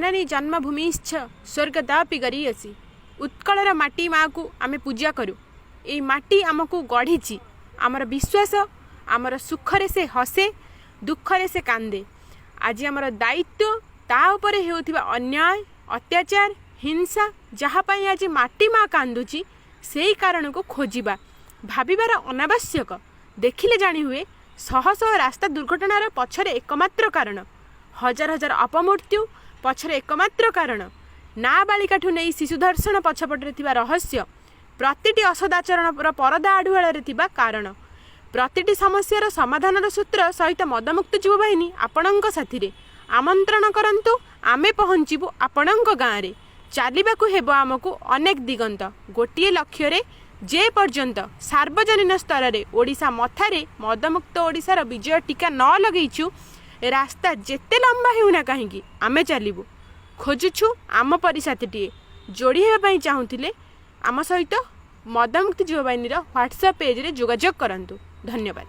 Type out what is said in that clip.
ଜନନୀ ଜନ୍ମଭୂମିଶ୍ଚ ସ୍ୱର୍ଗାଦପି ଗରୀୟସୀ। ଉତ୍କଳର ମାଟି ମାଆକୁ ଆମେ ପୂଜା କରୁ। ଏଇ ମାଟି ଆମକୁ ଗଢ଼ିଛି। ଆମର ବିଶ୍ୱାସ, ଆମର ସୁଖରେ ସେ ହସେ, ଦୁଃଖରେ ସେ କାନ୍ଦେ। ଆଜି ଆମର ଦାୟିତ୍ୱ ତା ଉପରେ ହେଉଥିବା ଅନ୍ୟାୟ, ଅତ୍ୟାଚାର, ହିଂସା, ଯାହା ପାଇଁ ଆଜି ମାଟି ମା କାନ୍ଦୁଛି, ସେଇ କାରଣକୁ ଖୋଜିବା। ଭାବିବାର ଅନାବଶ୍ୟକ, ଦେଖିଲେ ଜାଣି ହୁଏ। ଶହ ଶହ ରାସ୍ତା ଦୁର୍ଘଟଣାର ପଛରେ ଏକମାତ୍ର କାରଣ, ହଜାର ହଜାର ଅପମୃତ୍ୟୁ ପଛରେ ଏକମାତ୍ର କାରଣ, ନାବାଳିକାଠୁ ନେଇ ଶିଶୁ ଧର୍ଷଣ ପଛପଟରେ ଥିବା ରହସ୍ୟ, ପ୍ରତିଟି ଅସଦାଚରଣର ପରଦା ଆଢ଼ୁଆଳରେ ଥିବା କାରଣ, ପ୍ରତିଟି ସମସ୍ୟାର ସମାଧାନର ସୂତ୍ର ସହିତ ମଦମୁକ୍ତ ଯୁବବାହିନୀ ଆପଣଙ୍କ ସାଥିରେ। ଆମନ୍ତ୍ରଣ କରନ୍ତୁ, ଆମେ ପହଞ୍ଚିବୁ ଆପଣଙ୍କ ଗାଁରେ। ଚାଲିବାକୁ ହେବ ଆମକୁ ଅନେକ ଦିଗନ୍ତ ଗୋଟିଏ ଲକ୍ଷ୍ୟରେ, ଯେ ପର୍ଯ୍ୟନ୍ତ ସାର୍ବଜନୀନ ସ୍ତରରେ ଓଡ଼ିଶା ମଥାରେ ମଦମୁକ୍ତ ଓଡ଼ିଶାର ବିଜୟ ଟୀକା ନ ଲଗେଇଛୁ। ରାସ୍ତା ଯେତେ ଲମ୍ବା ହେଉନା କାହିଁକି, ଆମେ ଚାଲିବୁ। ଖୋଜୁଛୁ ଆମ ପରି ସାଥିଟିଏ। ଯୋଡ଼ି ହେବା ପାଇଁ ଚାହୁଁଥିଲେ ଆମ ସହିତ ମଦମୁକ୍ତ ଯୁବବାହିନୀର ହ୍ୱାଟ୍ସଆପ୍ ପେଜ୍ରେ ଯୋଗାଯୋଗ କରନ୍ତୁ। ଧନ୍ୟବାଦ।